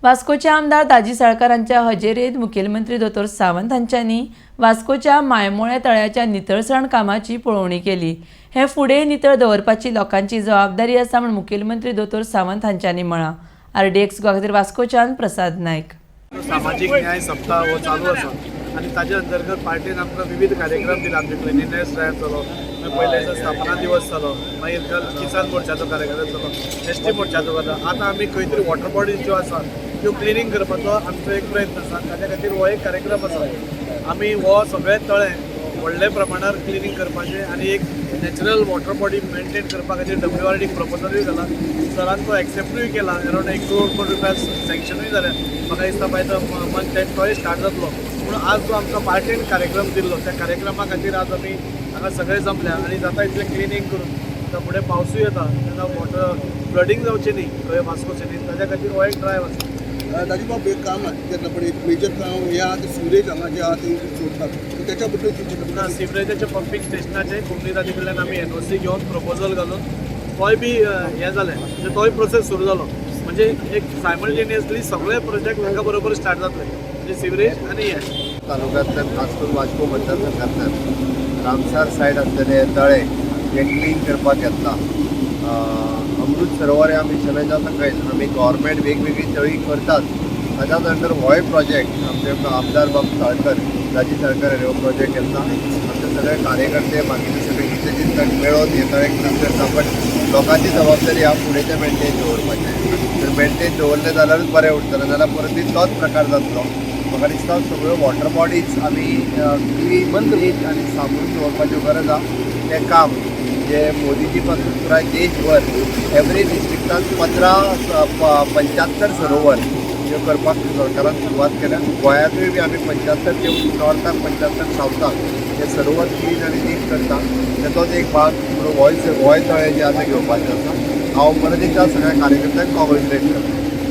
वास्कोचे आमदार दाजी साळकार हांच्या हजेरेंत मुखेलमंत्री दोतोर सावंत हांच्यांनी वास्कोच्या मायमोळ्या तळ्याच्या नितळसाण कामाची पळोवणी केली. हे फुडें नितळ दवरपाची लोकांची जबाबदारी आसा म्हूण मुखेलमंत्री दोतोर सावंत हांच्यांनी म्हळां. आरडीएक्स गोवा खातीर वास्कोच्यान प्रसाद नायक. सामाजीक न्याय सप्ताह हो चालू आसा आनी ताजे अंतर्गत पार्टीन आमकां विविध कार्यक्रम दिला. आमचे क्लिनिनेस ड्रायव्ह जालो, मागीर पयले स्थापना दिवस जालो, मागीर काल किसान मोर्चाचो कार्यक्रम जालो, एसटी मोर्चाचो जालो. आतां आमी खंय तरी वॉटर बॉडीज ज्यो आसा त्यो क्लिनींग करपाचो आमचो एक प्रयत्न आसा. ताच्या खातीर हो एक कार्यक्रम आसा. आमी हो सगळे तळें व्हडल्या प्रमाणार क्लिनींग करपाचें आनी एक नॅचरल वॉटर बॉडी मेंटेन करपा खातीर डब्ल्यूआरडीक प्रपोजलूय घाला. सरान तो एक्सेप्टूय केला. अरावंड 1 करोड रुपया सँक्शनूय जाल्या. म्हाका दिसता बाय the month and तोय स्टार्ट जातलो. पूण आज जो आमकां पार्टीन कार्यक्रम दिल्लो, त्या कार्यक्रमा खातीर आज आमी हांगा सगळे जमल्या आनी जाता इतलें क्लिनींग करून, आतां फुडें पावसूय येता तेन्ना वॉटर फ्लडींग जावचें न्ही खंय वास्को सिटीन, ताच्या खातीर हो एक ड्रायव्ह आसा. दाजी बाब, एक काम हातीक घेतलं, पण एक मेजर काम हे आहा ते सिवरेज हांगा जे आहा ते सोडतात, तर त्याच्या बद्दल कितें? ना, सिवरेजाच्या पंपींग स्टेशनाचे कोमनिदादी कडल्यान आमी एनओसी घेवन प्रपोजल घालून तोय बी हें जालें, म्हणजे तोय प्रोसेस सुरू जालो. म्हणजे एक सायमल्टेनियसली सगळे प्रोजेक्ट एका बरोबर स्टार्ट जातले, म्हणजे सिवरेज आनी हें. तालुक्यांतल्यान, खास करून वास्को मतदारसंघांतल्यान रामसार सायड आसलेले हे तळे हे क्लीन करपाक घेतला. अमृत सरोवर ह्या मिशनाच्या सकयल आमी गव्हर्मेंट वेगवेगळी तळी करतात. ताच्याच अंडर होय प्रोजेक्ट आमचे आमदार बाब साळकर, दाजी साळकर हांणी हो प्रोजेक्ट घेतला. आमचे सगळे कार्यकर्ते, बाकीचे सगळे हितचिंतक मेळोन हे तळे क्लीन करता. बट लोकांची जबाबदारी ह्या फुडें ते मेंटेन दवरपाचें. जर मेंटेन दवरलें जाल्यारूच बरें उरतलें, जाल्यार परत तोच प्रकार जातलो. म्हाका दिसता सगळ्यो वॉटर बॉडीज आमी क्लीन, नीट आनी सांबाळून दवरपाच्यो गरज आहा. तें काम जे मोदीजी पासून पुराय देशभर एवरी डिस्ट्रिक्टान 75 सरोवर ह्यो करपाक सरकारान सुरवात केल्या. गोंयांतूय बी आमी 75 ते नॉर्थाक, 75 सावथाक हे सरोवर क्लीन आनी नीट करता. तेचोच एक भाग म्हणून होय होय तळें जें आतां घेवपाचें आसा. हांव परत एकदां सगळ्या कार्यकर्त्यांक कॉंग्रेच्युलेट करता.